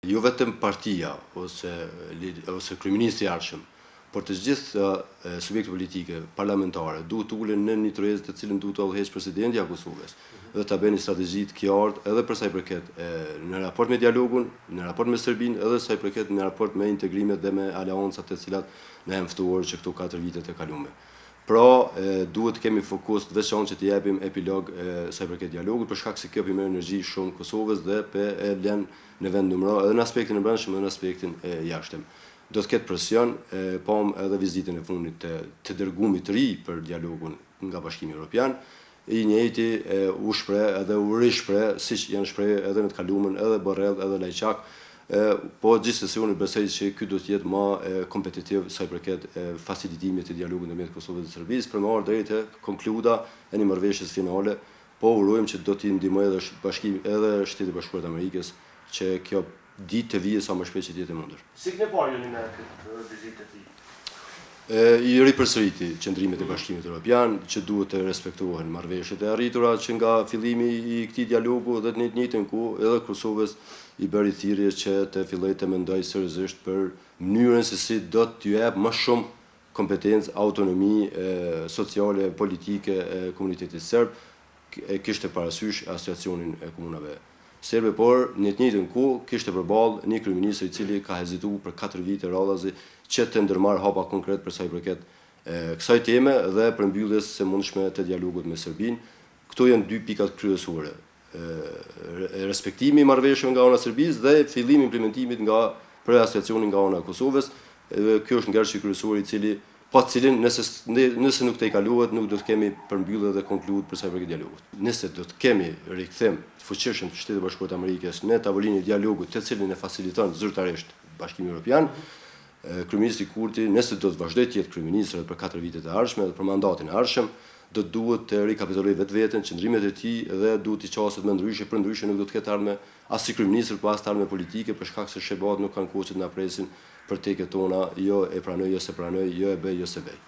Jo vetëm partia ose ose kryeministri i ardhshëm, por të gjithë subjektet politike parlamentare duhet të ulen në një tryezë të cilën duhet të udhëheqë presidenti i Kosovës dhe ta bëjnë një strategji të qartë edhe për sa i përket në raport me dialogun, në raport me Serbinë, edhe sa i përket në raport me integrimet dhe me aleancat të cilat na janë ftuar që këto 4 vitet e kaluara. Pra, duhet të kemi fokus të veçantë që të japim epilog sa i përket dialogut, për shkak se kjo po merr energji shumë Kosovës dhe pe e lën në vend numëro edhe në aspektin e brendshëm edhe në aspektin e jashtëm. Do të ketë presion, pam edhe vizitën e fundit të dërgumit të ri për dialogun nga Bashkimi Evropian, i njëjti u shpreh edhe u rishpreh, siç janë shpreh edhe në të kaluarën, edhe Borrell, edhe Lajçak, po gjithsesi unë besoj që ky do të jetë më kompetitiv sa i përket facilitimit të dialogut ndërmjet Kosovës dhe Serbisë, për më ardhur deri te konkluda e një marrëveshjes finale, po urojmë që do t'i ndihmojë edhe Bashkimi edhe Shtetet e Bashkuara të Amerikës që kjo ditë të vijë sa më shpejt që të jetë e mundur. Si keni parë ju me këtë vizitë të tij? I ripërsëriti qëndrimet e Bashkimit Evropian që duhet të respektohen marrëveshjet e arritura që nga fillimi i këtij dialogu dhe të njëjtën kohë edhe Kosovës i bëri thirrje që të fillojë të mendojë seriozisht për mënyrën se si do t'ju jap më shumë kompetencë, autonomi sociale, politike e komunitetit serb, e kishte parasysh asociacionin e komunave serbe, por në të njëjtën kohë kishte përballë një kryeministër i cili ka hezituar për 4 vite radhazi që të ndërmarr hapa konkret për sa i përket kësaj teme dhe përmbylljes së mundshme të dialogut me Serbinë. Këto janë dy pikat kryesore. Respektimi i marrëveshjeve nga ana e Serbisë dhe fillimi i implementimit nga për asociacionin nga ana e Kosovës. Edhe kjo është ngërçi kryesor i cili pa të cilin nëse nuk tejkalohet nuk do të kemi përmbyllje dhe konkludë për sa i përket dialogut. Nëse do të kemi rikthim të fuqishëm të Shteteve Bashkuara të Amerikës në tavolinën e dialogut, të cilin e faciliton zyrtarisht Bashkimi Evropian, kryeministri Kurti, nëse do të vazhdojë të jetë kryeministër edhe për 4 vitet e ardhshme dhe për mandatin e ardhshëm, do të duhet të rikapitulojë vetveten, qëndrimet e tij dhe duhet t'i qaset më ndryshe, për ndryshe nuk do të ketë ardhme as si kryeministër, po as të ardhme politike, për shkak se SHBA-t nuk kanë kohë që të na presin për teket tona, jo e pranoj, jo se pranoj, jo e bëj, jo se bëj.